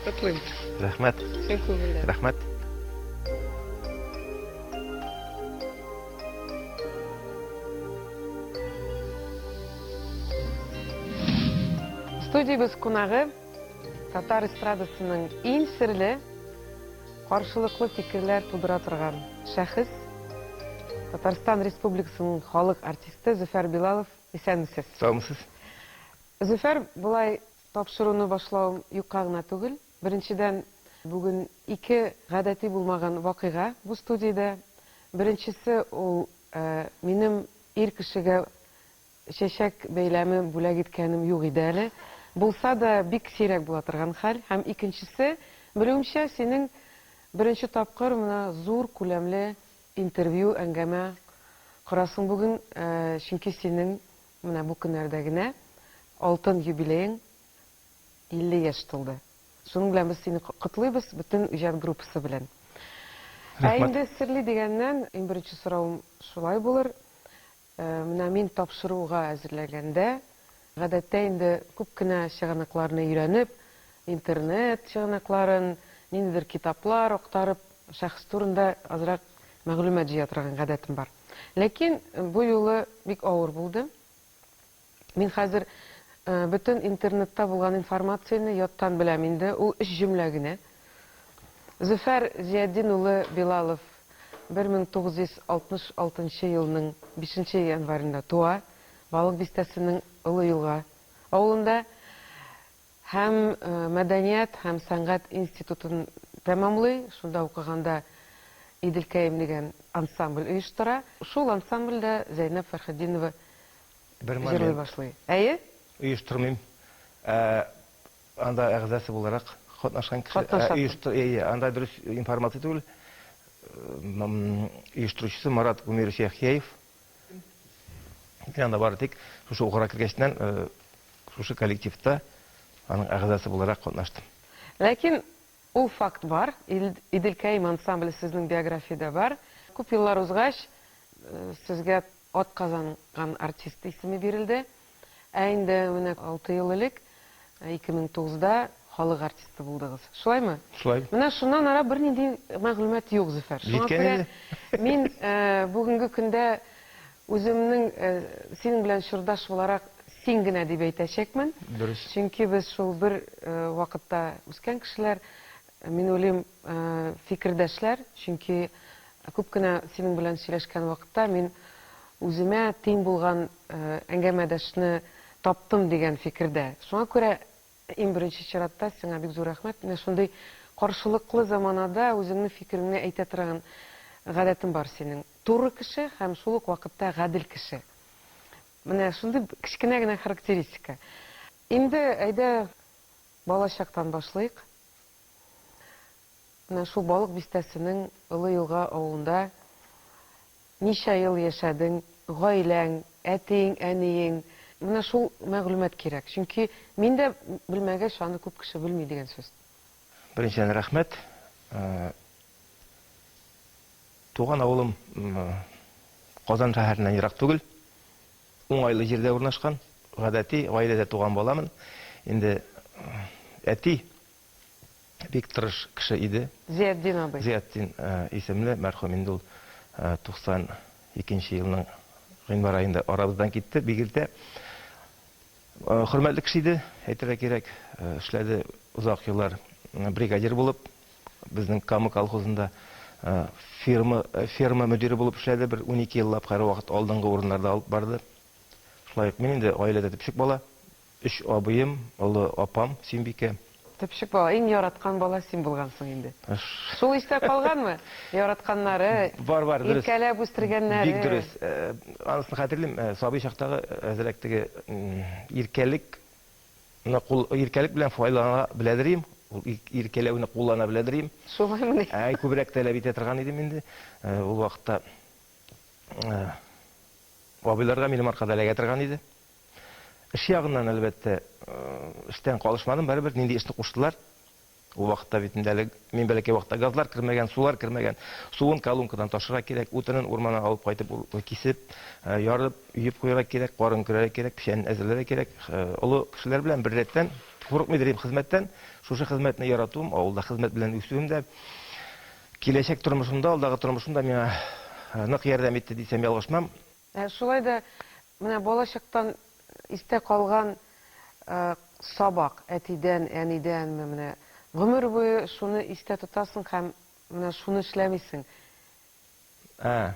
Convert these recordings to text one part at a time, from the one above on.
Котлыйм. Рәхмәт. Чын күңелдән. Рәхмәт. Студиябез кунагы татар эстрадасының иң серле, каршылыклы фикерләр тудыра торган шәхес, Татарстан Республикасының халык артисты Зөфәр Билалов. Исәнмесез. Саумысыз. Зөфәр, болай тапшыруны башлавым юкка гына түгел. Беренчедән, бүген ике гадәти булмаган вакыйга бу студиядә. Беренчесе ул, минем ир кешегә чәчәк бәйләме бүләк иткәнем юк иде әле. Булса да, бик сирәк була торган хәл. Һәм икенчесе, белүемчә, синең беренче тапкыр менә зур күләмле интервью, әңгәмә корасың бүген, чөнки синең менә бу көннәрдә генә алтын юбилеең, 50 яшь тулды. Шуның белән без сине котлыйбыз бөтен иҗат группасы белән. Ә Рәхмәт. инде серле дигәннән, иң беренче соравым шулай булыр. Менә мин тапшыруга әзерләгәндә, гадәттә инде күп кенә чыганакларны өйрәнеп, интернет чыганакларын, ниндидер китаплар актарып, шәхес турында азрак мәгълүмат җыя торган гадәтем бар. Ләкин бу юлы бик авыр булды. Мин хәзер бөтен интернетта булган информацияне яттан беләм инде, ул өч җөмлә генә. Зөфәр Зиятдин улы Билалов 1966 нчы елның бишенче январенда туа, Балык Бистәсенең Олы Елга авылында һәм мәдәният һәм сәнгать институтын тәмамлый, шунда укыганда Иделкәем дигән ансамбль оештыра. Шул ансамбльдә Зәйнәб Фәрхетдинова Бер җырлый момент. башлый. Әйе? Оештырмыйм. Ә, анда әгъзасы буларак катнашкан кеше. Ә, Катнашасың. оештыр, әйе, анда дөрес информация түгел. Оештыручысы Марат Гумерович Яхьяев. Мин анда бары тик шушы укырга кергәчтән шушы коллективта аның әгъзасы буларак катнаштым. Ләкин ул факт бар, Иделкәем ансамбле сезнең биографиядә бар. Күп еллар узгач, сезгә Атказанган артист исеме бирелде. Ә инде менә алты ел элек, 2009-да халык артисты булдыгыз. Шулаймы? Шулай. Менә шуннан ара бернинди мәгълүмат юк, Зөфәр. Шуңа Җиткән күрә инде. мин бүгенге көндә үземнең синең белән чордаш буларак син генә дип әйтәчәкмен. Дөрес. Чөнки без шул бер вакытта үскән кешеләр. Мин уйлыйм, фикердәшләр, чөнки күп кенә синең белән сөйләшкән вакытта мин үземә тиң булган әңгәмәдәшне таптым дигән фикердә. Шуңа күрә иң беренче чиратта сиңа бик зур рәхмәт. Менә шундый каршылыклы заманада үзеңнең фикереңне әйтә торган гадәтең бар синең. Туры кеше һәм шул ук вакытта гадел кеше. Менә шундый кечкенә генә характеристика. Инде әйдә балачактан башлыйк. Менә шул Балык Бистәсенең Олы Елга авылында ничә ел яшәдең, гаиләң, әтиең, әниең, менә шул мәгълүмат кирәк. Чөнки мин дә белмәгәч, аны күп кеше белми дигән сүз. Беренчедән, рәхмәт. Туган авылым Казан шәһәреннән ерак түгел. Уңайлы җирдә урнашкан. Гадәти гаиләдә туган баламын. Инде әти бик тырыш кеше иде. Зиятдин абый. Зиятдин исемле мәрхүм инде ул 92 нче елның гыйнвар аенда арабыздан китте, бик иртә. Хөрмәтле кеше иде, әйтергә кирәк. Эшләде озак еллар бригадир булып, безнең Кама колхозында фирма, ферма мөдире булып эшләде, бер 12 еллап һәрвакыт алдынгы урыннарда алып барды. Шулай ук мин инде гаиләдә төпчек бала. Өч абыем, олы апам Сөембикә. Төпчек бала, иң яраткан бала син булгансың инде. Шул истә калганмы? Яратканнары, Бар, бар, дөрес. иркәләп үстергәннәре. Бик дөрес. Анысын хәтерлим, сабый чактагы әзрәк теге иркәлек, кул, иркәлек белән файдалана беләдер идем. Ул иркәләүне куллана беләдер идем. Шулаймыни? Әй, күбрәк таләп итә торган идем инде. Ул вакытта абыйларга минем аркада эләгә торган иде. Эш ягыннан, әлбәттә, эштән калышмадым, барыбер нинди эшне куштылар. Ул вакытта бит инде әле мин бәләкәй вакытта газлар кермәгән, сулар кермәгән. Суын колонкадан ташырга кирәк, утынын урманнан алып кайтып кисеп, ярып, өеп куярга кирәк, карын көрәргә кирәк, печәнен әзерләргә кирәк. Олы кешеләр белән беррәттән Курыкмыйдыр идем хезмәттән. Шушы хезмәтне яратуым, авылда хезмәт белән үсүем дә киләчәк тормышымда, алдагы тормышымда миңа нык ярдәм итте дисәм ялгышмам. Ә шулай да менә балачактан истә калган сабак, әтидән, әнидәнме, менә гомер буе шуны истә тотасың һәм менә шуны эшләмисең. Ә.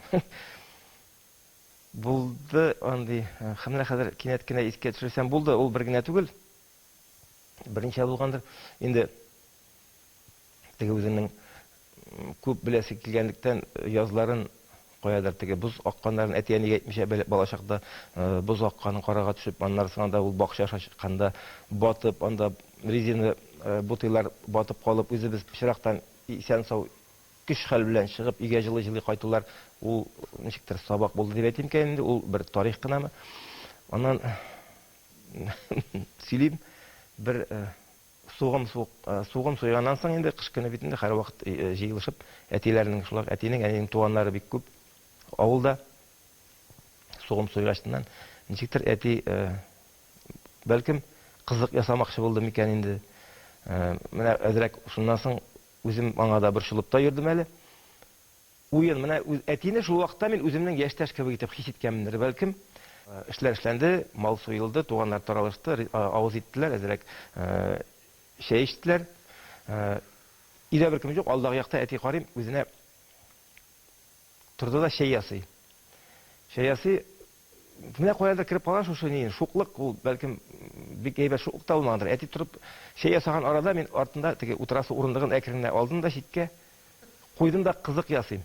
Булды андый. Һәм менә хәзер кинәт кенә искә төшерсәм, булды, ул бер генә түгел. Берничә булгандыр. Инде теге үзенең күп беләсе килгәнлектән язларын каядыр теге боз акканнарын әти-әнигә әйтмичә балачакта боз акканын карарга төшеп, аннары соң анда ул бакча аша чыкканда батып, анда резина бутыйлар батып калып, үзебез пычрактан исән-сау көч-хәл белән чыгып, өйгә җылый-җылый кайтулар, ул ничектер сабак булды дип әйтим икән инде, ул бер тарих кынамы. Аннан сөйлим, бер сугым сугым суйганнан соң инде кыш көне бит инде һәрвакыт җыелышып, әтиләрнең шулай әтинең, әнинең туганнары бик күп авылда. Сугым суйгачтыннан ничектер әти бәлкем кызык ясамакчы булды микән инде. Менә әзрәк шуннан соң үзем аңа да борчылып та йөрдем әле. Уен, менә әтине шул вакытта мин үземнең яшьтәш кебек итеп хис иткәнмендер, бәлкем. Эшләр эшләнде, мал суелды, туганнар таралышты, авыз иттеләр, әзрәк чәй эчтеләр. Өйдә беркем юк, алдагы якта әти карыйм, үзенә торды да чәй ясый. Чәй ясый, менә каядыр кереп калган шушы ни, шуклык, ул бәлкем бик әйбәт шуклык та булмагандыр. Әти торып чәй ясаган арада мин артында теге утырасы урындыгын әкрен генә алдым да читкә куйдым да кызык ясыйм.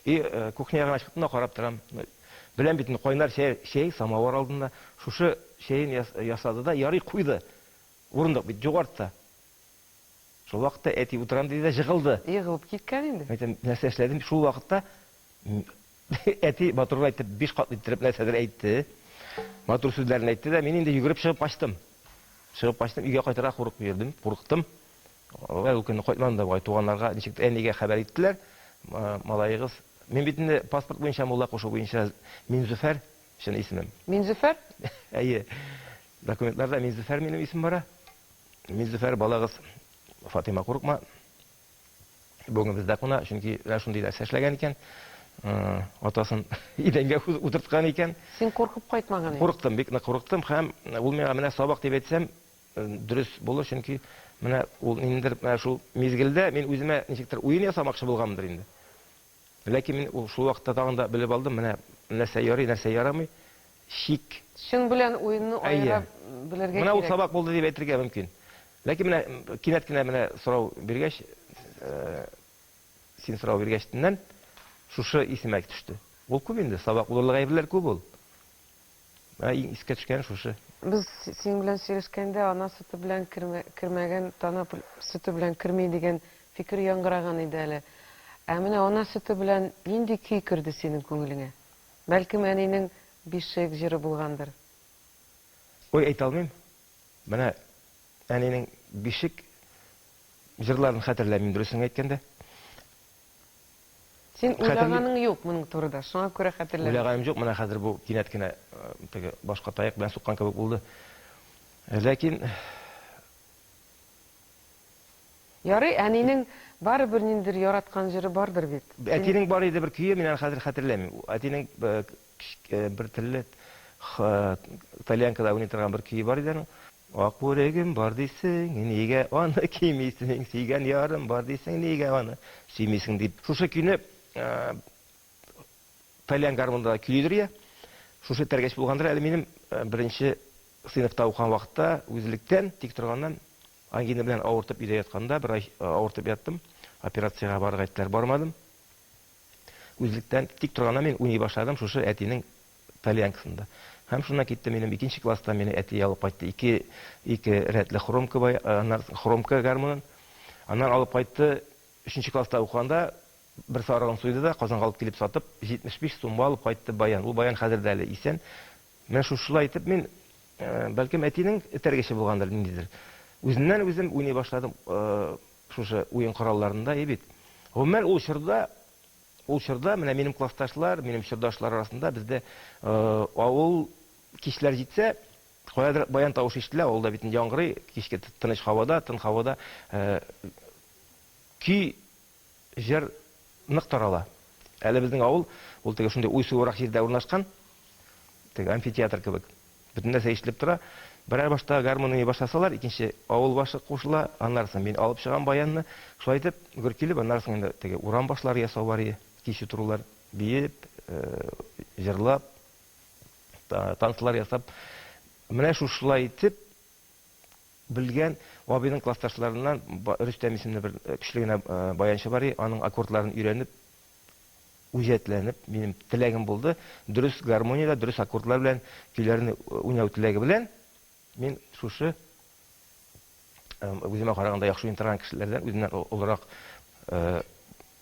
И кухня ягына чыктым да карап торам. Беләм бит инде кайнар чәй, чәй самавыр алдында. Шушы чәен ясады да ярый куйды. Урындык бит юк артта. Шул вакытта әти утырам диде дә җыгылды. Егылып киткән инде. Әйтәм, нәрсә эшләдем? Шул вакытта әти матур итеп, биш катлы иттереп нәрсәдер әйтте. Матур сүзләрен әйтте дә, мин инде йөгереп чыгып качтым. Чыгып качтым, өйгә кайтырга курыкып йөрдем, курыктым. Ул көнне кайтмадым да бугай, туганнарга ничек әнигә хәбәр иттеләр. Малаегыз, мин бит инде паспорт буенча, мулла кушу буенча Минзөфәр, чын исемем. Минзөфәр? Әйе. Документларда Минзөфәр минем исем бара. Минзөфәр, балагыз Фатыйма курыкма. Бүген бездә куна, чөнки менә шундый нәрсә эшләгән икән. Атасын идәнгә утырткан икән. Син куркып кайтмаган идең? Курыктым, бик нык курыктым һәм ул миңа менә сабак дип әйтсәм, дөрес булыр, чөнки менә ул ниндидер менә шул мизгелдә мин үземә ничектер уен ясамакчы булганмындыр инде. Ләкин мин ул шул вакытта тагын да белеп алдым, менә нәрсә ярый, нәрсә ярамый. Чик. Чын белән уенны аера белергә кирәк. Менә ул сабак булды дип әйтергә мөмкин. Ләкин менә кинәт кенә менә сорау биргәч, син сорау биргәчтеннән шушы исемә төште. Ул күп инде, сабак булырлык әйберләр күп ул. Менә иң искә төшкәне шушы. Без синең белән сөйләшкәндә ана сөте белән кермәгән тана сөте белән керми дигән фикер яңгыраган иде әле. Ә менә ана сөте белән нинди көй керде синең күңелеңә? Бәлкем әнинең Бишек җыры булгандыр? Ой, әйтә алмыйм. Менә әнинең Бишек җырларын хәтерләмим, дөресен әйткәндә. Син уйлаганың юк моның турыда, шуңа күрә хәтерләмисең. Уйлаганым юк, менә хәзер бу кинәт кенә теге башка таяк белән суккан кебек булды. Ләкин Ярый, әнинең барыбер ниндидер яраткан җыры бардыр бит. Әтинең бар иде бер көе, мин аны хәзер хәтерләмим. Әтинең бер телле тальянкада уйный торган бер көе бар иде аның. Ак бүрегем бар дисең, нигә аны кимисең, сөйгән ярым бар дисең, нигә аны сөймисең дип. Шушы көйне тальян гармунда көйлидер я. Шушы тәргәч булгандыр әле минем беренче сыйныфта укыган вакытта үзлектән тик торганнан ангина белән авыртып өйдә ятканда бер ай авыртып яттым. Операциягә барырга әйттеләр, бармадым. Үзлектән тик торганнан мин уйный башладым шушы әтинең тальянкасында. Һәм шуннан китте минем икенче класста мине әти алып кайтты. Ике, ике рәтле хромка, бай, аннан хромка гармунын. Аннан алып кайтты өченче класста укыганда бер сарыгын суйды да Казанга алып килеп сатып 75 сумга алып кайтты баян. Ул баян хәзер дә әле исән. Менә шушылай итеп мин, бәлкем әтинең этәргече булгандыр ниндидер. Үзеннән үзем уйный башладым шушы уен коралларында, и бит. Гомумән ул чорда Ул чорда менә минем классташлар, минем чордашлар арасында бездә авыл кичләр җитсә, Каядыр баян тавышы ишетелә, авылда бит инде яңгырый, кичке тыныч һавада, тын һавада көй, җыр нык тарала. Әле безнең авыл, ул теге шундый уйсуырак җирдә урнашкан, теге амфитеатр кебек. Бөтен нәрсә ишетелеп тора. Берәр башта гармун уйный башласалар, икенче авыл башы кушыла, аннары соң мин алып чыгам баянны. Шулай итеп, гөр килеп, аннары соң инде теге урам башлары ясау бар иде, кич утырулар, биеп, җырлап, танцылар ясап. Менә шушылай итеп белгән абыйның классташларыннан Рөстәм исемле бер көчле генә баянчы бар иде, аның аккордларын өйрәнеп, үҗәтләнеп, минем теләгем булды, дөрес гармониядә, дөрес аккордлар белән көйләрне уйнау теләге белән мин шушы үземә караганда яхшы уйный торган кешеләрдән, үземнән олырак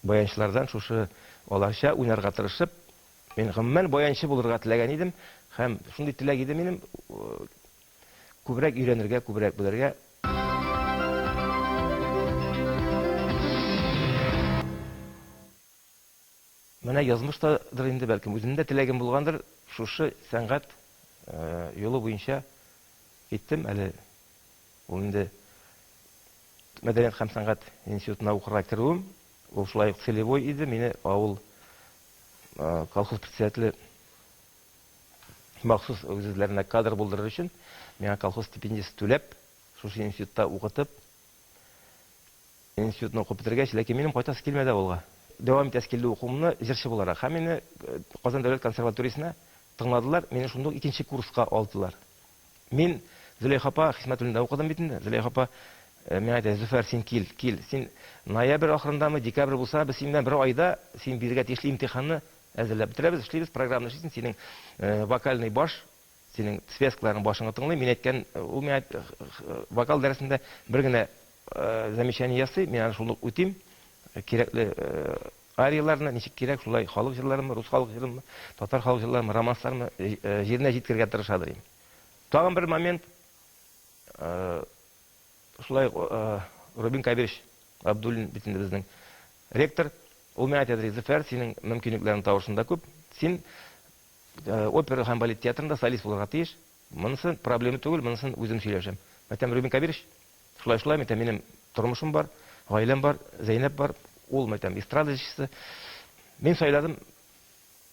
баянчылардан шушы аларча уйнарга тырышып, мин гомумән баянчы булырга теләгән идем һәм шундый теләк иде минем күбрәк өйрәнергә, күбрәк белергә. Менә язмыштадыр инде, бәлкем, үземнең дә теләгем булгандыр, шушы сәнгать юлы буенча киттем. Әле ул инде мәдәният һәм сәнгать институтына укырга керүем, ул шулай ук целевой иде. Мине авыл колхоз председателе махсус үз-үзләренә кадр булдырыр өчен миңа колхоз стипендиясе түләп, шушы институтта укытып, Институтны укып бетергәч, ләкин минем кайтасы килмәде авылга. Дәвам итәсе килде укуымны җырчы буларак. Һәм мине Казан дәүләт консерваториясенә тыңладылар, мине шундук икенче курска алдылар. Мин Зөләйха апа Хисмәтуллинда укыдым бит инде. Зөләйха апа миңа әйтә, Зөфәр, син кил, кил. Син ноябрь ахырындамы, декабрь булса, без синең белән бер айда син бирергә тиешле имтиханны әзерләп бетерәбез, эшлибез, программаны эшлисең, синең вокальный баш Синең связкаларың башыңа тыңлый. Мин әйткән, ул миңа вокал дәресендә бер генә замечание ясый, мин аны шундук үтим. Кирәкле арияләрне ничек кирәк, шулай халык җырларымы, рус халык җырымы, татар халык җырларымы, романслармы җиренә җиткерергә тырышадыр инде. Тагын бер момент, шулай ук Рубин Кабирович Абдуллин бит инде безнең ректор, ул миңа әйтәдер, Зөфәр, синең мөмкинлекләрең тавышында күп, син Опера һәм балет театрында солист булырга тиеш. Монысы проблема түгел, монысын үзем сөйләшәм. Мәйтәм, Рубин Кабирович, шулай-шулай, мәйтәм, минем тормышым бар, гаиләм бар, Зәйнәп бар, ул, мәйтәм, эстрада җырчысы. Мин сайладым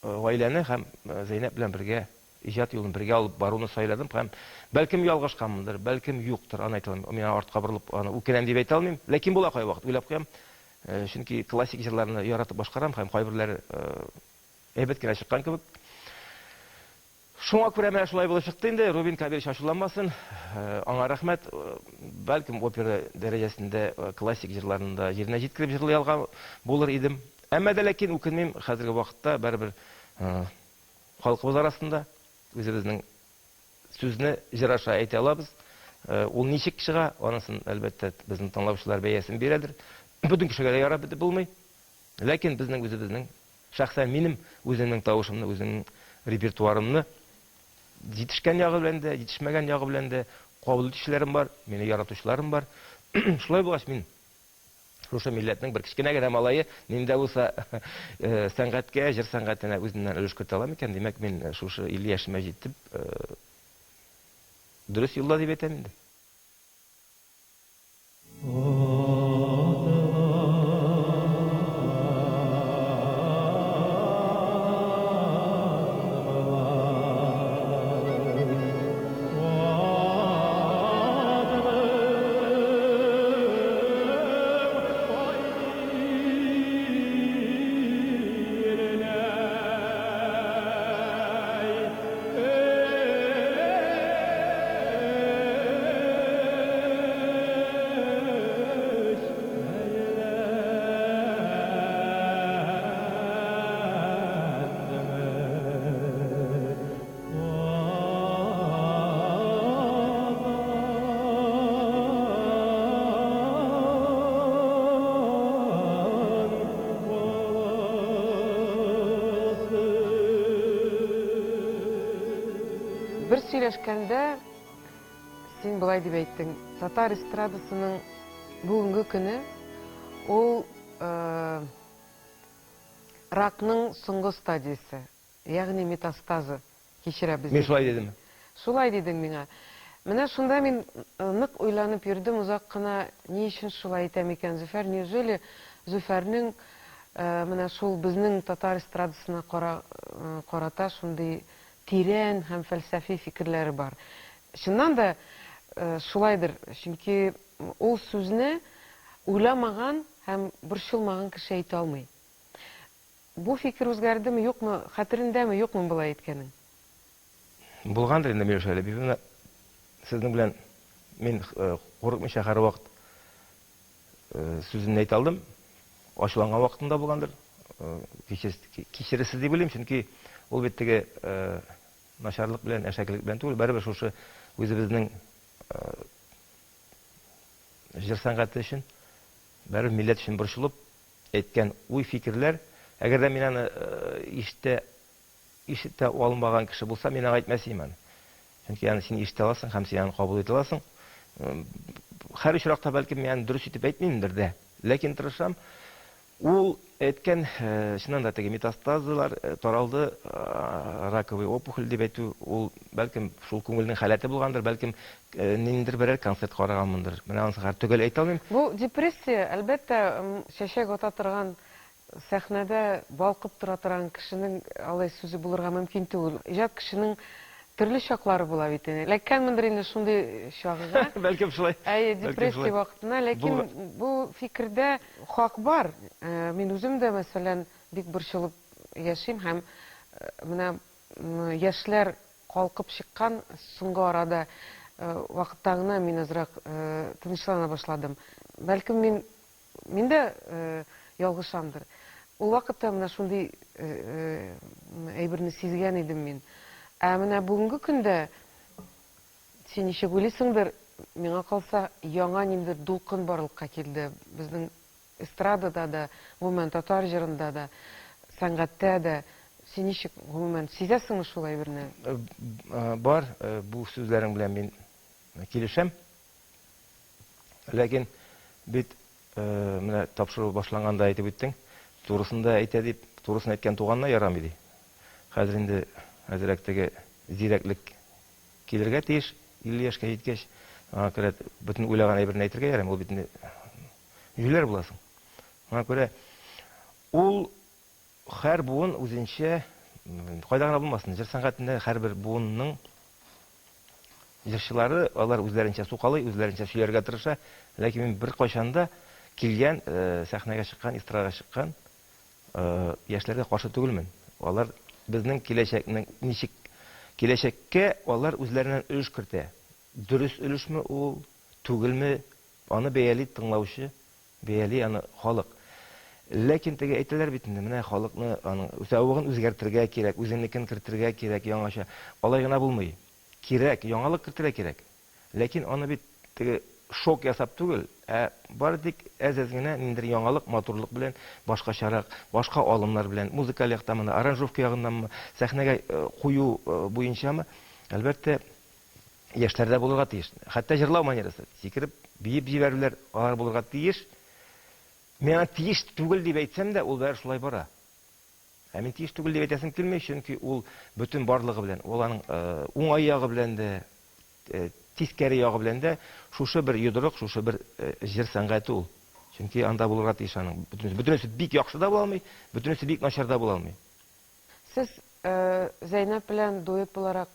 гаиләне һәм Зәйнәп белән бергә иҗат юлын бергә алып баруны сайладым һәм бәлкем ялгышканмындыр, бәлкем юктыр, аны әйтә алмыйм. Мин артка борылып аны үкенәм дип әйтә алмыйм. Ләкин була кайвакыт, уйлап куям. Чөнки классик җырларны яратып башкарам һәм кайберләре Әйбәт кенә чыккан кебек. Шуңа күрә менә шулай булып чыкты инде. Рубин Кабирович ачуланмасын. Аңа рәхмәт. Бәлкем опера дәрәҗәсендә классик җырларны да җиренә җиткереп җырлый алган булыр идем. Әмма дә ләкин үкенмим, хәзерге вакытта барыбер халкыбыз арасында үзебезнең сүзне җыр аша әйтә алабыз. Ул ничек чыга, анысын, әлбәттә, безнең тыңлаучылар бәясен бирәдер. Бөтен кешегә дә ярап бетеп булмый. Ләкин безнең үзебезнең, шәхсән минем үземнең тавышымны, үземнең репертуарымны җитешкән ягы белән дә, җитешмәгән ягы белән дә кабул итүчеләрем бар, мине яратучыларым бар. Шулай булгач, мин шушы милләтнең бер кечкенә генә малае, нинди дә булса сәнгатькә, җыр сәнгатенә үземнән өлеш кертә алам икән, димәк, мин шушы 50 яшемә җитеп, дөрес юлда дип әйтәм инде. Бер сөйләшкәндә син болай дип әйттең, татар эстрадасының бүгенге көне ул ракның соңгы стадиясе, ягъни метастазы кичерәбез. Мин шулай дидем. Шулай дидең миңа. Менә шунда мин нык уйланып йөрдем озак кына, ни өчен шулай итә микән Зөфәр, неужели Зөфәрнең менә шул безнең татар эстрадасына карата шундый тирән һәм фәлсәфи фикерләре бар. Чыннан да шулайдыр, чөнки ул сүзне уйламаган һәм борчылмаган кеше әйтә алмый. Бу фикер үзгәрдеме, юкмы, хәтерендәме, юкмы болай әйткәнең? Булгандыр инде, Миләүшә Ләбибовна. Сезнең белән мин курыкмыйча һәрвакыт сүземне әйтә алдым. Ачуланган вакытым да булгандыр. Кичерерсез дип уйлыйм, чөнки ул бит теге начарлык белән, әшәкелек белән түгел, барыбер шушы үзебезнең җыр сәнгате өчен, барыбер милләт өчен борчылып әйткән уй-фикерләр, әгәр дә мин аны ишетә ишетә алмаган кеше булса, мин аңа әйтмәс идем аны. Чөнки аны син ишетә аласың һәм син аны кабул итә аласың. Һәр очракта бәлкем мин аны дөрес итеп әйтмимдер дә, ләкин тырышам. Ул әйткән, чыннан да теге метастазалар таралды, раковый опухоль дип әйтү, ул бәлкем шул күңелнең халәте булгандыр, бәлкем ниндидер берәр концерт караганмындыр. Менә анысын хәзер төгәл әйтә алмыйм. Бу депрессия, әлбәттә, чәчәк ата торган Сәхнәдә балкып тора торган кешенең алай сүзе булырга мөмкин түгел. Иҗат кешенең төрле чаклары була бит инде. Эләккәнмендер инде шундый чагыга. Бәлкем шулай. Әйе, депрессия вакытына. Ләкин бу фикердә хак бар. Мин үзем дә, мәсәлән, бик борчылып яшим һәм менә яшьләр калкып чыккан соңгы арада вакытта гына мин азрак тынычлана башладым. Бәлкем мин Мин дә ялгышамдыр. Ул вакытта менә шундый әйберне сизгән идем мин. Ә менә бүгенге көндә син ничек уйлыйсыңдыр, миңа калса, яңа ниндидер дулкын барлыкка килде. Безнең эстрадада да, гомумән, татар җырында да, сәнгатьтә дә. Син ничек, гомумән, сизәсеңме шул әйберне? Бар, бу сүзләрең белән мин килешәм. Ләкин бит менә тапшыру башланганда әйтеп үттең, турысын да әйтә дип, турысын әйткән туганына ярамый ди. Хәзер инде әзрәк теге зирәклек килергә тиеш, 50 яшькә җиткәч, аңа күрә бөтен уйлаган әйберне әйтергә ярамый, ул бит инде юләр буласың. Аңа күрә ул һәр буын үзенчә, кайда гына булмасын, җыр сәнгатендә һәрбер буынның Җырчылары, алар үзләренчә сукалый, үзләренчә сөйләргә тырыша. Ләкин мин беркайчан да килгән, сәхнәгә чыккан, эстрадага чыккан яшьләргә каршы түгелмен. Алар безнең киләчәкнең ничек киләчәккә алар үзләреннән өлеш кертә. Дөрес өлешме ул, түгелме, аны бәяли тыңлаучы, бәяли аны халык. Ләкин теге әйтәләр бит инде, менә халыкны, аның зәвыгын үзгәртергә кирәк, үзеңнекен кертергә кирәк яңача. Алай гына булмый. Кирәк, яңалык кертергә кирәк. Ләкин аны бит теге шок ясап түгел, ә бары тик әз-әз генә ниндидер яңалык, матурлык белән, башкачарак, башка алымнар белән, музыкаль яктанмы, аранжировка ягыннанмы, сәхнәгә кую буенчамы, әлбәттә, яшьләрдә булырга тиеш. Хәтта җырлау манерасы, сикереп, биеп җибәрүләр, алар булырга тиеш. Мин аны тиеш түгел дип әйтсәм дә, ул бәрабер шулай бара. Ә мин тиеш түгел дип әйтәсем килми, чөнки ул бөтен барлыгы белән, ул аның уңай ягы белән дә, тискәре ягы белән дә шушы бер йодрык, шушы бер җыр сәнгате ул. Чөнки анда булырга тиеш аның бөтенесе. Бөтенесе бик яхшы да була алмый, бөтенесе бик начар да була алмый. Сез Зәйнәп белән дуэт буларак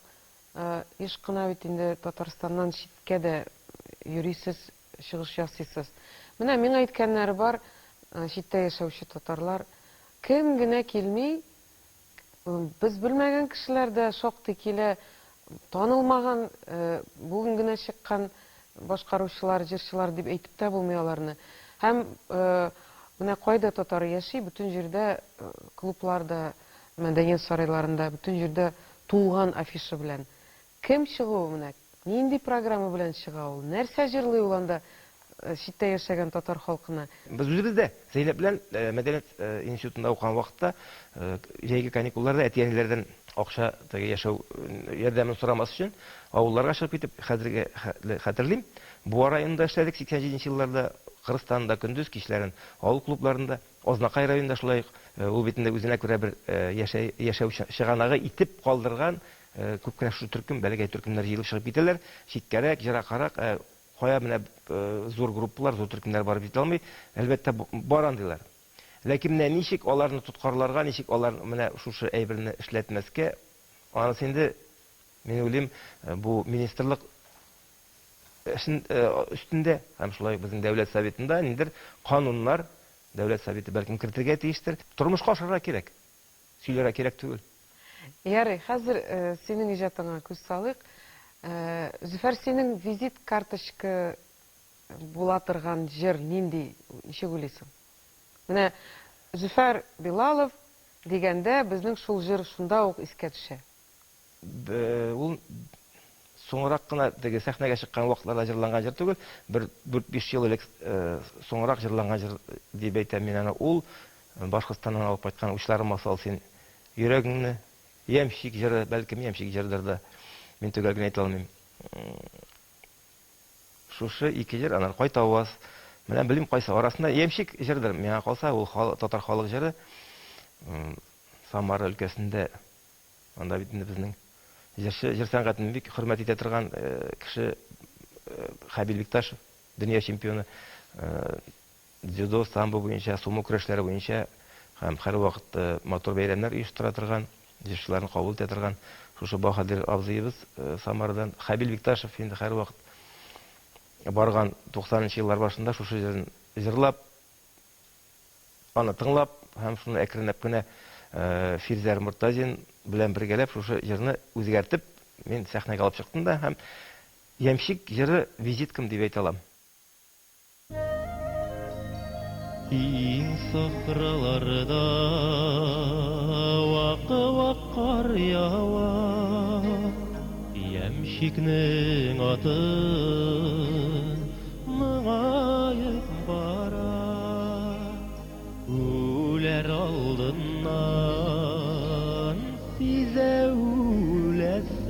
еш кына бит инде Татарстаннан читкә дә йөрисез, чыгыш ясыйсыз. Менә миңа әйткәннәре бар, читтә яшәүче татарлар, кем генә килми, без белмәгән кешеләр дә шактый килә, танылмаган, бүген генә чыккан башкаручылар, җырчылар дип әйтеп тә булмый аларны. Һәм менә кайда татар яши, бөтен җирдә клубларда, мәдәният сарайларында, бөтен җирдә тулган афиша белән. Кем чыгуы менә? Нинди программа белән чыга ул? Нәрсә җырлый ул анда читтә яшәгән татар халкына? Без үзебез дә Зәйнәп белән мәдәният институтында укыган вакытта җәйге каникулларда әти-әниләрдән акча теге яшәү ярдәмен сорамас өчен авылларга чыгып китеп, хәзерге хәтерлим, Буа районында эшләдек 87 нче елларда, Кыргызстанда көндез, кичләрен авыл клубларында, Азнакай районында шулай ук. Ул бит инде үзенә күрә бер яшәү чыганагы итеп калдырган. Күп кенә шушы төркем, бәләкәй төркемнәр җыелып чыгып китәләр. Читкәрәк, ераккарак, ә кая менә зур группалар, зур төркемнәр барып җитә алмый. Әлбәттә, бар андыйлар. Ләкин менә ничек аларны тоткарларга, ничек алар менә шушы әйберне эшләтмәскә, анысы инде, мин уйлыйм, бу министрлык эшен өстендә һәм шулай ук безнең Дәүләт Советында ниндидер кануннар Дәүләт Советы бәлкем кертергә тиештер. Тормышка ашырырга кирәк. Сөйләргә кирәк түгел. Ярый, хәзер синең иҗатыңа күз салыйк. Зөфәр, синең визит карточка була торган җыр нинди, ничек уйлыйсың? Менә Зөфәр Билалов дигәндә безнең шул җыр шунда ук искә төшә. Ул соңрак кына теге сәхнәгә чыккан вакытларда җырланган җыр түгел, бер дүрт-биш ел элек соңрак җырланган җыр дип әйтәм мин аны. Ул Башкортстаннан алып кайткан Учларыма сал син йөрәгеңне, Ямщик җыры, бәлкем Ямщик җырыдыр да, мин төгәл генә әйтә алмыйм. Шушы ике җыр, аннары Кайтаваз. Менә белмим кайсы арасында Ямщик җырыдыр, миңа калса, ул татар халык җыры. Самара өлкәсендә Анда бит инде безнең җырчы, җыр сәнгатен бик хөрмәт итә торган кеше Хәбил Бикташев, дөнья чемпионы, дзюдо, самбо буенча, сумо көрәшләре буенча һәм һәрвакыт матур бәйрәмнәр оештыра торган, җырчыларны кабул итә торган шушы баһадир абзыебыз Самарадан. Хәбил Бикташев инде һәрвакыт барган 90 нчы еллар башында шушы җырын җырлап, Аны тыңлап һәм шуны әкренләп кенә Фирзәр Мортазин белән бергәләп шушы җырны үзгәртеп мин сәхнәгә алып чыктым да һәм Ямщик җыры визиткам дип әйтә алам. Киң сахраларда вак-вак кар ява, Ямщикнең атын Моңаеп бара, үләр алдыннан сизә үләсен,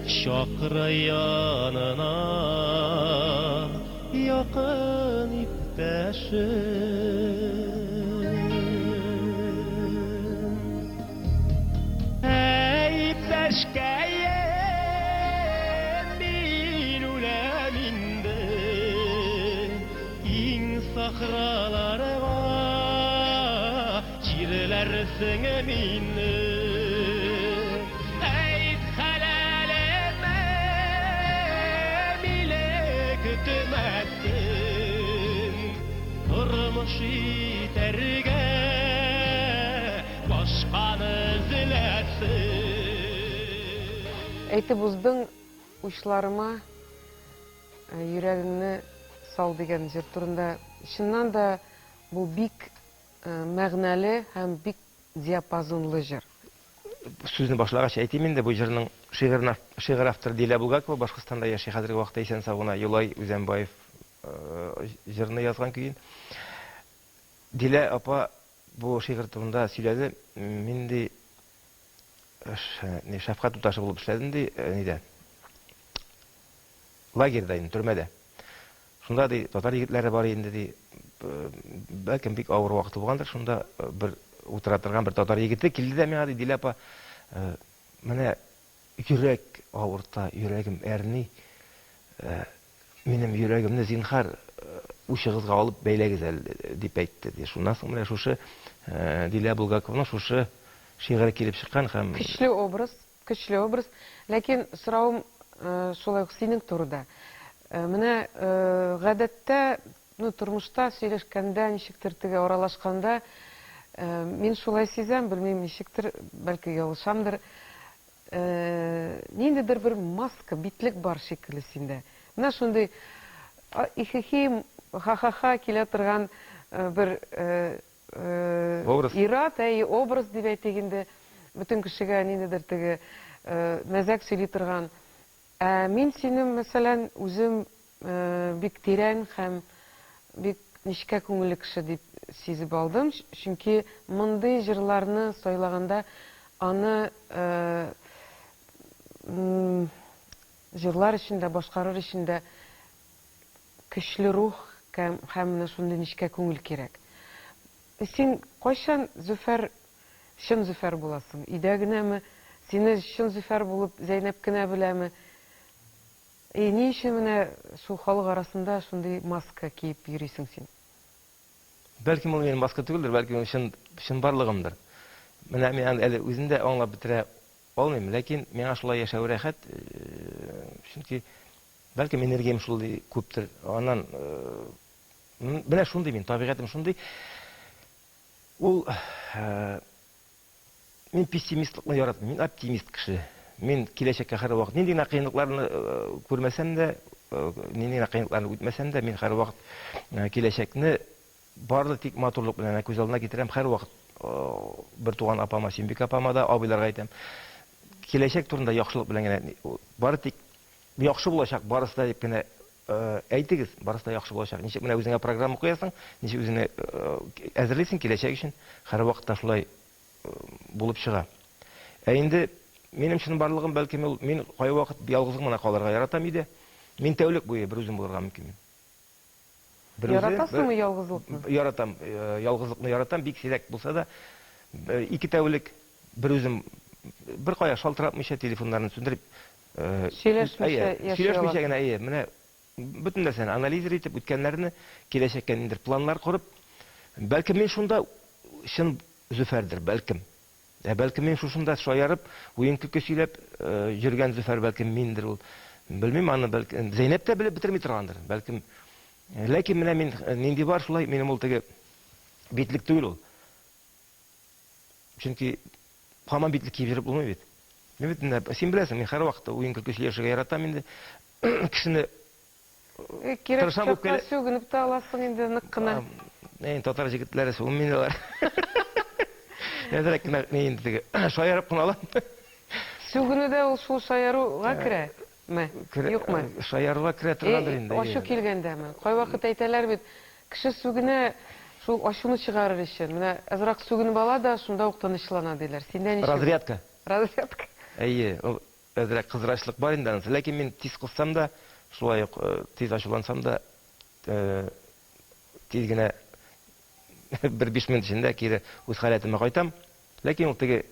чакыра янына якын иптәшен. Әй, иптәшкәем, мин үләм инде, Киң сахраларга җирләрсең мине. Әйт хәләлемә, мине көтмәсен, Тормыш итәргә Башканы эзләсен. Әйтеп уздың учларыма йөрәгеңне сал дигән җыр турында. Чыннан да бу бик мәгънәле һәм бик диапазонлы җыр. Сүзне башлагач әйтим инде, бу җырның шигырен шигырь авторы Дилә Булгакова, Башкортстанда яши, хәзерге вакытта исән-сау гына, Юлай Үзәнбаев җырны язган көен. Дилә апа бу шигырь турында сөйләде. Мин ди не шәфкать туташы булып эшләдем ди, нидә? Лагерьда инде, төрмәдә. Шунда ди татар егетләре бар инде ди. Бәлкем бик авыр вакыт булгандыр, шунда бер утыра торган бер татар егете килде дә миңа ди, Дилә апа, менә йөрәк авырта, йөрәгем әрни. Минем йөрәгемне зинхар учыгызга алып бәйләгез әле, дип әйтте. Ди. Шуннан соң менә шушы Дилә Булгакованың шушы шигыре килеп чыккан һәм Көчле образ, көчле образ. Ләкин соравым шулай ук синең турыда. Менә гадәттә, ну, тормышта сөйләшкәндә, ничектер теге аралашканда, мин шулай сизәм, белмим, ничектер, бәлки ялгышамдыр, Ниндидер бер маска, битлек бар шикелле синдә. Менә шундый ихихи, ха-ха-ха килә торган бер Образ. ир-ат, әйе, образ дип әйтик инде. Бөтен кешегә ниндидер теге мәзәк сөйли торган. Ә мин сине, мәсәлән, үзем бик тирән һәм бик нечкә күңелле кеше дип сизеп алдым, чөнки мондый җырларны сайлаганда аны җырлар өчен дә, башкарыр өчен дә көчле рух һәм менә шундый нечкә күңел кирәк. Син кайчан, Зөфәр, чын Зөфәр буласың? Өйдә генәме? Сине чын Зөфәр булып Зәйнәп кенә беләме? И ни өчен менә шул халык арасында шундый маска киеп йөрисең син? Бәлкем ул минем маска түгелдер, бәлкем ул чын чынбарлыгымдыр. Менә мин аны әле үзем дә аңлап бетерә алмыйм, ләкин миңа шулай яшәү рәхәт, чөнки бәлкем энергиям шундый күптер. Аннан менә шундый мин, табигатем шундый. Ул Мин пессимистлыкны яратмыйм, мин оптимист кеше. Мин киләчәккә һәрвакыт нинди генә кыенлыкларны күрмәсәм дә, нинди генә кыенлыкларны үтмәсәм дә, мин һәрвакыт киләчәкне бары тик матурлык белән генә күз алдына китерәм. Һәрвакыт бертуган апама, Сөембикә апама да, абыйларга әйтәм. Киләчәк турында яхшылык белән генә, бары тик яхшы булачак барысы да дип кенә әйтегез, барысы да яхшы булачак. Ничек менә үзеңә программа куясың, ничек үзеңне әзерлисең киләчәк өчен, һәрвакытта шулай булып чыга. Ә инде минем чынбарлыгым, бәлкем, ул, мин кайвакыт ялгызым гына калырга яратам өйдә. Мин тәүлек буе берүзем булырга мөмкинмен. Берүзе, Яратасыңмы ялгызлыкны? Яратам, ялгызлыкны яратам, бик сирәк булса да, ике тәүлек берүзем, беркая шалтыратмыйча, телефоннарны сүндереп, Сөйләшмичә яши Сөйләшмичә генә, әйе, менә бөтен нәрсәне анализир итеп, үткәннәрне, киләчәккә ниндидер планнар корып, бәлкем мин шунда чын Зөфәрдер, бәлкем. Ә бәлкем мин шушында шаярып, уен-көлке сөйләп йөргән Зөфәр, бәлкем миндер ул. Белмим аны, бәлкем Зәйнәп тә белеп бетерми торгандыр, бәлкем. Ләкин менә мин нинди бар, шулай минем ул теге битлек түгел ул. Чөнки һаман битлек киеп йөреп булмый бит. Мин бит менә, син беләсең, мин һәрвакытта уен-көлке сөйләшергә яратам инде. Кешене э, Кирәк тырышам чакта сүгенеп тә аласың инде нык кына. Әй, татар җегетләре сүгенми инде алар. Әзрәк кенә ни инде теге шаярып кына алам. Сүгенү дә ул шул шаяруга керә. Ме? Юкмы? Шаяруга керә торгандыр инде. Ачу килгәндәме? Кайвакыт әйтәләр бит, кеше сүгенә шул ачуны чыгарыр өчен. Менә әзрәк сүгенеп ала да, шунда ук тынычлана, диләр. Синдә ничек? Разрядка. Разрядка. Әйе, ул әзрәк кызрачлык бар инде анысы. Ләкин мин тиз кызсам да, шулай ук тиз ачулансам да, тиз генә бер биш минут эчендә кире үз халәтемә кайтам. Ләкин ул теге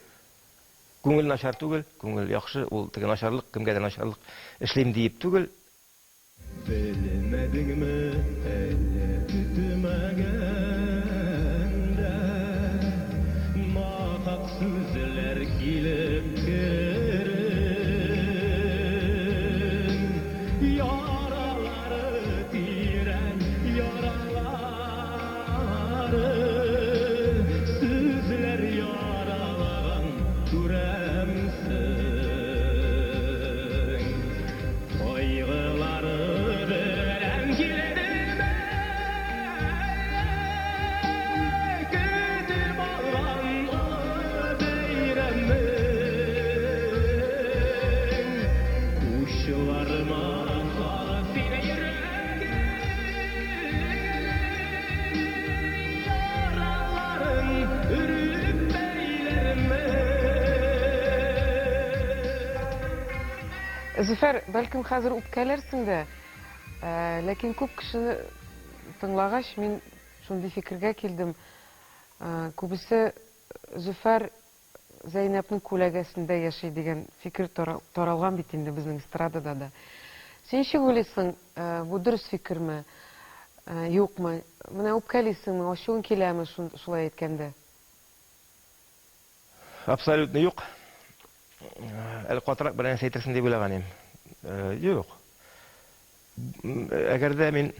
Күңел начар түгел, күңел яхшы, ул теге начарлык, кемгәдер начарлык эшлим диеп түгел. Белмәдеңме әллә көтмәгәндә Нахак сүзләр килеп керен Яралары тирән, яралары Сүзләр Яралаган күрәмсең. Кайгылары белән килдеме әллә? Көтеп алган олы бәйрәмең. Кушларыма салып син йөрәгең. Яраларын өреп бәйләрмен. Зөфәр, бәлкем хәзер үпкәләрсең дә, ләкин күп кешене тыңлагач, мин шундый фикергә килдем, күбесе Зөфәр Зәйнәпнең күләгәсендә яши дигән фикер таралган бит инде безнең эстрадада да. Син ничек уйлыйсың, бу дөрес фикерме, юкмы? Менә үпкәлисеңме, ачуың киләме шулай әйткәндә? Абсолютно юк. Әле катырак бер нәрсә әйтерсең дип уйлаган идем. Юк. Әгәр дә мин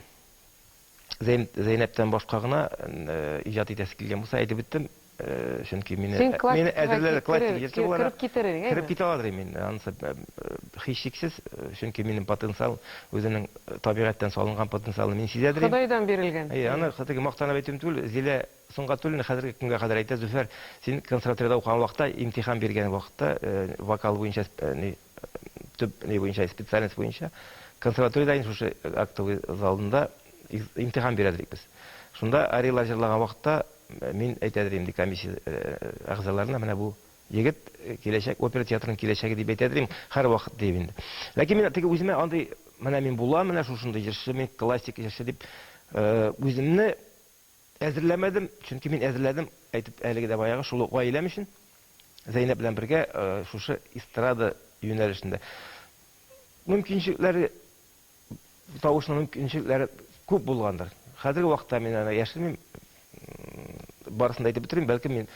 Зәйнәптән башка гына иҗат итәсе килгән булса, әйтеп үттем, чөнки мине мине әзерләде классик җырчы буларак. Кереп китер идең, Кереп китә алыр идем мин, анысы һичшиксез, чөнки минем потенциал, үземнең табигатьтән салынган потенциалны мин сизәдер идем. Ходайдан бирелгән. Әйе, аны теге мактанып әйтүем түгел, Зилә Сөнгатуллина хәзерге көнгә кадәр әйтә, Зөфәр, син консерваториядә укыган вакытта, имтихан биргән вакытта, вокал буенча төп ни буенча, специальность буенча консерваториядә инде шушы актовый залында имтихан бирә дидек без. Шунда ариялар җырлаган вакытта мин әйтә дидем инде комиссия әгъзаларына, менә бу егет киләчәк опера театрының киләчәге дип әйтә дидем, һәрвакыт дип инде. Ләкин мин теге үземә андый, менә мин булам, менә шушындый җырчы, мин классик җырчы дип үземне әзерләмәдем, чөнки мин әзерләдем, әйтеп әлеге дә баягы шул ук гаиләм өчен. Зәйнәп белән бергә шушы эстрада юнәлешендә. Мөмкинчелекләре, тавышның мөмкинчелекләре күп булгандыр. Хәзерге вакытта мин аны яшермим, барысын да әйтеп бетермим, бәлкем мин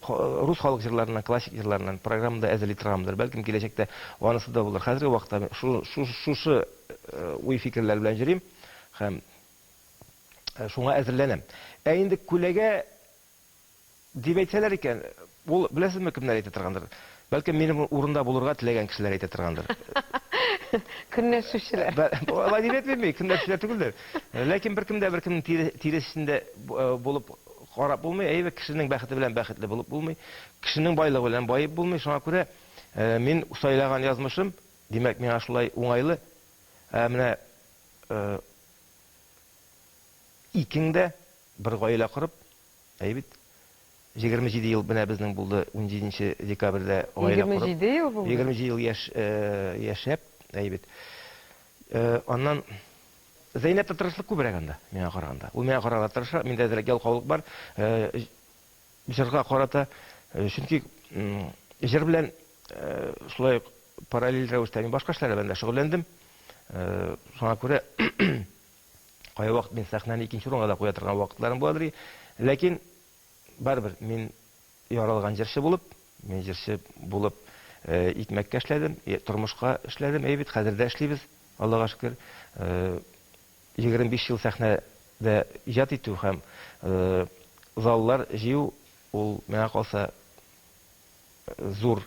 рус халык җырларыннан, классик җырларыннан программа да әзерли торганмдыр. Бәлкем киләчәктә анысы да булыр. Хәзерге вакытта мин шушы уй-фикерләр белән йөрим һәм шуңа әзерләнәм. Ә инде күләгә дип әйтсәләр икән, ул, беләсезме, кемнәр әйтә торгандыр? Бәлкем, минем урында булырга теләгән кешеләр әйтә торгандыр. Көнләшүчеләр. Алай дип әйтмим мин, көнләшүчеләр түгелдер. Ләкин беркем дә беркемнең тиресендә булып карап булмый. Әйе, кешенең бәхете белән бәхетле булып булмый. Кешенең байлыгы белән баеп булмый. Шуңа күрә мин сайлаган язмышым, димәк, миңа шулай уңайлы. Ә менә икең дә бер гаилә корып, Әйе бит. 27 ел менә безнең булды, унҗиденче декабрьдә гаилә корып. 27 ел булды? 27 ел яшь, яшәп, әйе бит. Аннан Зәйнәптә тырышлык күбрәк анда, миңа караганда. Ул миңа караганда тырыша, миндә әзрәк ялкаулык бар. Җырга карата, чөнки җыр белән шулай ук параллель рәвештә мин башка эшләр белән дә шөгыльләндем. Шуңа күрә Кайвакыт мин сәхнәне икенче урынга да куя торган вакытларым буладыр. Ләкин барыбер мин яралган җырчы булып, мин җырчы булып икмәккә эшләдем, тормышка эшләдем. Әйе бит, хәзер дә эшлибез, Аллага шөкер. 25 ел сәхнәдә иҗат итү һәм заллар җыю, ул миңа калса зур